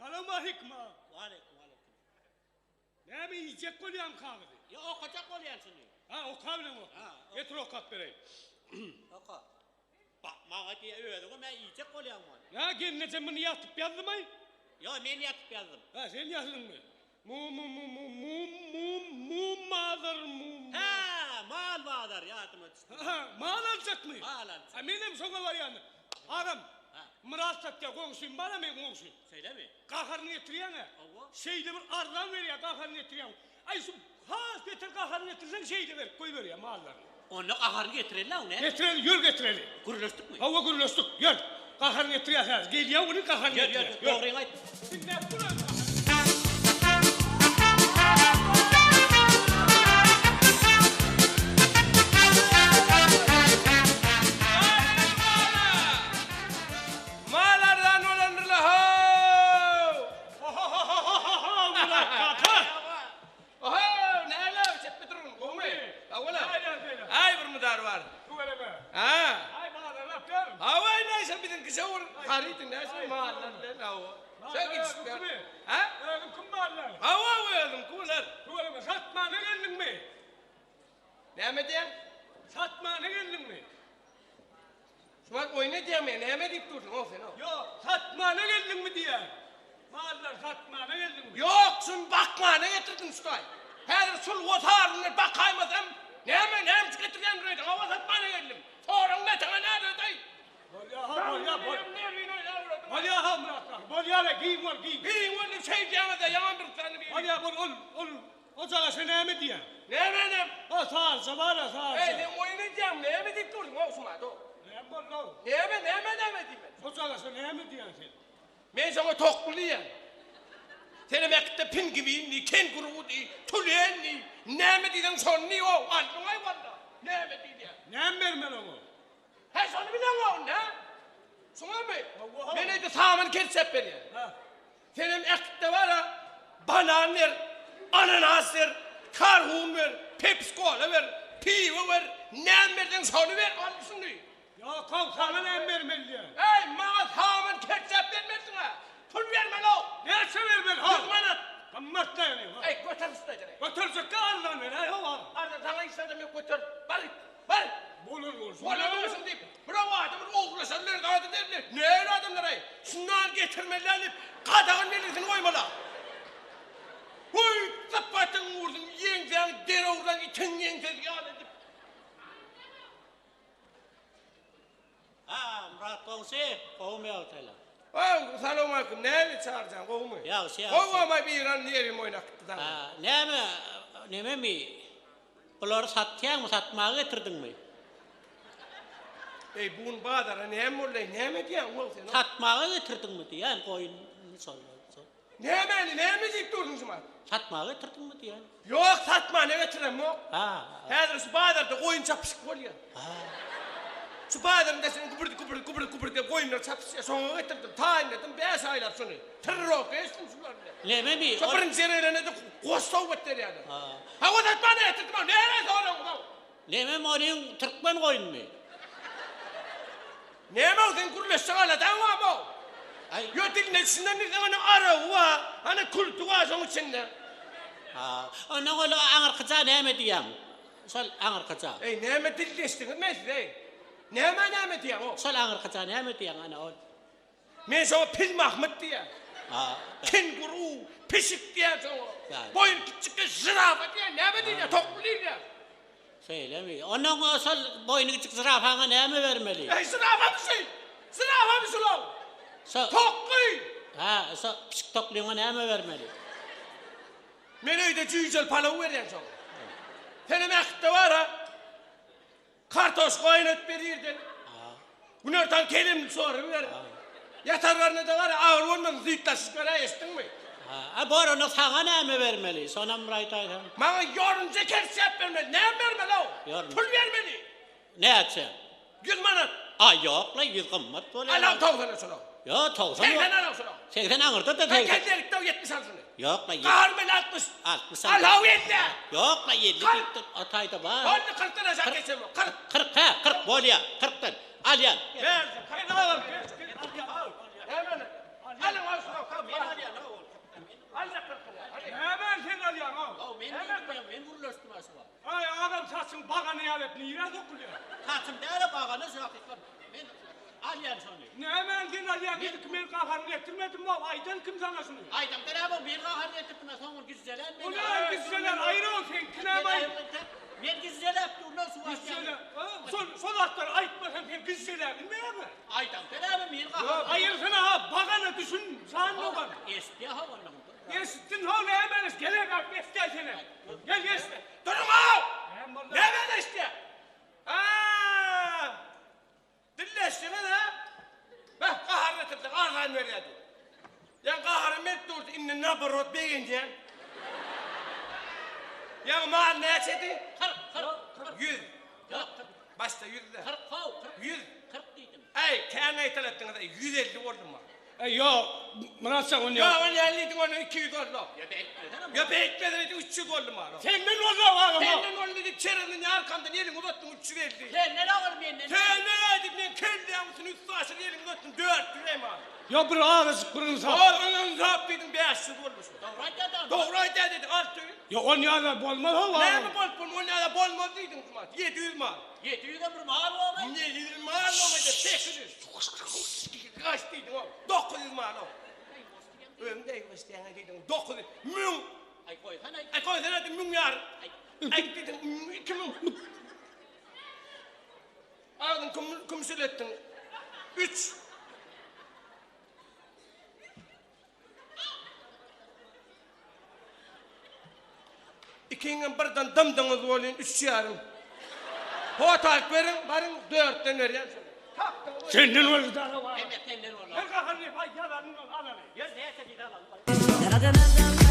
Salowmaleýkim aga. Waleýkim, waleýkim. Näme iýjek bolýaň kagyzy? Ýok, okajak bolýan şuny. Ha, oka bileňok. Ha, Getir okap bereýin. Oka. Bak, maňa diýýä, özüňem-ä iýjek bolýaň muny. Nä, gelnejem muny ýatyp ýazdymaý? Ýok, men ýatyp ýazdym. Ha, sen ýazdyňmy? Mu mu mu mu mu mu mu mazar mu mu. Hä, mal bazar ýadyma düşdi. Ha, mal aljakmy? Mal aljak. Ha, menem şoňa barýan. Agam, Ha. Myrat satýa goňşym bar-a meň goňşym. Şeýlemi? Gaharyny getirýäň-ä. Hawa. Şeýle bir arzan berýär, gaharyny getirýäň. Aý, şu has beter gaharyny getirseň şeýle berip goýberýär mallaryny. Onda gaharyny getireli-ow, näme? Getireli, ýör getireli. Gürleşdikmi? Hawa, gürleşdik. Ýör. Gaharyny getirýäs häzir. Gelýär welin gaharyny Ýör, ýör, getirýäs. Ýör. dogryňy aýt. Diňläp dur özi. Mal arzan bolandyr-la how! Ho-ho-ho-ho-ho-ho, Myrat kaka! Oho, näle, çepbe durun, gowumy? Hawa-la. Aý, bir mydar bar. Tüweleme. Ha. Aý, bazarlap gör. Hawa, näşe biziňki şowur haryt, näşe mallar bilen, hawa. Şo gidişip ýör. Ha? Özüňkimi mallar? Hawa, özüňki bular. Tüweleme, satmana geldiňmi? Näme diýýäň? Satmana geldiňmi? Şu wagt oýun edýäňmi? Näme diýip dursuň-ow sen-ow? Ýok, satmana geldiňmi diýýän. Mallary satmana geldiňmi? Ýok, şuny bakmana getirdim şu taý. Häzir şul hosaryny bakaýmasam, näme, näme üçin getirýändir öýdüň? Hawa, satmana geldim. Soraň näteňe näderdeý? Bolýa-ha, bolýa, bol. Bolýa-ha, Myrat aga, bolýa-la, giň bol, giň. Giň bol diýip şeýdýäňiz-de, ýaňam bir sany biri. Bolýa, bol, ol, ol Ojaga näme diýýäň? Näme näme? O saryja bar-a, saryja. Eý, sen oýun edýäňmi? Näme diýip dursuň, ow şumat, ow? Näme boldy-ow? Näme, näme näme diýmen? Ojaga näme diýýäň sen? Men şoňa tokly diýýän. Senem äkitde pingwin diý, kenguru diý, tulen diý, näme diýseň şony diý, ow, aldyň-aý walla. Näme diýilýär? Näme bermeli oňa? Hä, şony bileňok indi, hä? Şuňamy? Men öýde samyn ketçap berýän. Hä. Senem äkitde bar-a, banan ber, ananas ber, tarhun ber, pepsi-kola ber, piwo ber, näme berseň şony ber, al şuny. Ýok-ow, saňa näme bermeli diýýän? Eý, maňa samyn ketçap bermersiň-ä, pul bermeli-ow. Näçe bermeli, how? Ýüz manat. Gymmat-da ýöne. Eý, göter şuny. Göterjekkä arzan ber-äý, how, agam. Arzan, saňa hiç zadam ýok, göter, bar git. Bar! Bolan bolsun. Bolan bolsun diýip, bir owada bir ogurlaşarlar, zat ederler. Nähili adamlar-aý? Şundan getirmeliler diýip, gadagan belgisini goýmaly. Hoý, sypatyň ursun, ýeňsäň deri ogurlan itiň ýeňsesi ýaly edip. Ha, Myrat goňşy, gowumy ýagdaýlar? Haw, salowmaleýkim, nähili Çaryjan, gowumy? Ýagşy, ýagşy. Gowam-aý, biran ýerim oýnap gitdi saňa. Ha, näme, nememi? Bulary satýaňmy, satmaga getirdiňmi? Eý, bu gün bazara näme boldy-eý, näme edýäň how sen? Satmaga getirdiňmi diýýän, goýun şol. Nämäni, näme diýip dursuň şumat? Satmaga getirdiňmi diýýän. Ýok, satmana getiremok. Ha. Häzir şu bazarda goýun çapyşyk bolýar. Ha. Şu bazaryň daşynda gübürdi, gübürdi, gübürdi, gübürdi diýip goýunlar çapyşýar. Şoňa getirdim, taýynladym bäş aýlap şuny. Tyrrok geçdim şular bilen. Nämemi? Şo birinji ýere gelende goş sowgat berýärler. Ha. Hawa satmana getirdim how, näme soragyň how? Nämem onyň türkmen goýunmy? Näme-ow seň gürleşjek aladaň barmy-ow? Aý. Ýo diline düşünen diýseň hany aragy bar, hany külti bar şoň içinde. Ha, onnoň ol aňyrkyja näme diýýäň? Şol aňyrkyja. Eý näme dilleşdiňiz men size-eý? Nämä näme diýýäň-ow? Şol aňyrkyja näme diýýäň ana ol? Men şoňa Pil Mahmyt diýýän. Ha. Kenguru, pişik diýýän şoňa. Boýny kiçjikge žirafa diýýän. Näme diýýän? Tokly diýýän. Şeýlemi? Onnoň şol boýny kiçjik žirafaňa näme bermeli? Eý, žirafamy şi? Žirafamy şul-ow? Şo. Tokly! Ha, şo pişik toklyňa näme bermeli? Men öýde jüýjeli palaw berýän şoňa. Senem äkitde bar-a. Kartoşka gaýnadyp ber irden. Günortan kelemli çorba ber. Ýatar barynada gara agyr bolmasyn süýt daşyp beräý eşitdiňmi? A bor onda saňa näme bermeli? Şonam bir aýdaýsaň. Maňa ýorunja kerçäp bermeli. Näme bermeli-ow? Pul bermeli. Näçe? 100 manat. A ýok-la, 100 gymmat bolýar. Al-aw togsana şuny. Ýok, 90. 80 al-aw şuny. 80 aňyrda-da 80. Kellelikde 70 al şuny. Ýok-la, 70. Gar men 60. 60 al. Al-aw 50. Ýok-la, 50 diýip o taýda bar. Boldy, 40-dan aşak geçemok. 40. 40, hä, 40 bolýar. 40-dan. Alýan. Ber. Näme? Alyň ol şuny. Men alýan ha ol. Aljak kyrkyny. Näme sen alýaň ha? Haw men diýdim, men gürleşdim ha şu wagt. Aý agam saçyň bagana ýaly et nirä sokulýar? Saçym däl bagana şu hakykat. Men alýan şony. Näme sen alýaň? Ilki men gaharyňy getirmedim ha. Aýdan kim saňa şuny? Aýdam däl men gaharyny getirdim ha soň ol gizjelän men. Ol gizjelän aýry ol seňki näme aý? Men gizjeläp durlar şu wagt. Gizjelä. Şol şol zatlary aýtmasaň sen gizjeläp bilmeýäňmi? Aýdam däl men gaharyny. Aýyrsana ha bagana düşün san dogan. Eşitýä ha ondan. Eşitdin ha näme gel gel gel sene. Gel geç. Duruň ha! Näme eşitýä? Aa! Dilleşdiňiz ha? Beh, gaharyny getirdi, arzan berýärdi. Ýa gaharym gelip durdy, indi naborot begenýän. Ýa mal näçedi? 40, 40, 40. 100. Ýok, 40. Başda 100 de. 40 haw, 40. 100. 40 diýdim. Äý, kän gaýtalatdyňyz, 150 boldy mal. Äý, ýok, Myrat jan, ony Ýok, ony 50 diýdiň, ondan 200 boldy. Ýa beýtmesene. Ýa beýtmesene diýdiň, 300 boldy mal. Senden boldy agam. Senden boldy diýip, çerezini arkamdan eliňi uzatdyň, 350. Senden agyr menden. Senden aýdyp, men kelläň üstüne üsti aşyr eliňi uzatdym, 400 eý mal. Ýok, bir azajyk bir ynsap. Ol ynsap diýdiň, 500 boldy şu. Dogry aýdýar-da. Dogry aýdýar diýdi, 600. Ýok, on ýaly bolmaz hawa. Näme bolup bolmaz, on ýaly bolmaz diýdiň, 700 mal. 700 bir mal bolmaz. 700 mal bolmaz, 800. Kaç diýdiň o? 900 mal o. Öňde eýwes diýen diýdiň. 900 müň. Aý goýsana. Aý goýsana diýdim müň ýar. Aý diýdiň 2000. Agzyň küm kümşületdiň. 3. Ikiňem birden dymdyňyz bolýan üç ýarym. Hot alyp beriň, baryň dörtden berýän. Tapdyňyz. Senden boldy dara bar. Hemme senden boldy. Her gaharyny aý ýazanyny alaly. Ýör näçe diýse alaly.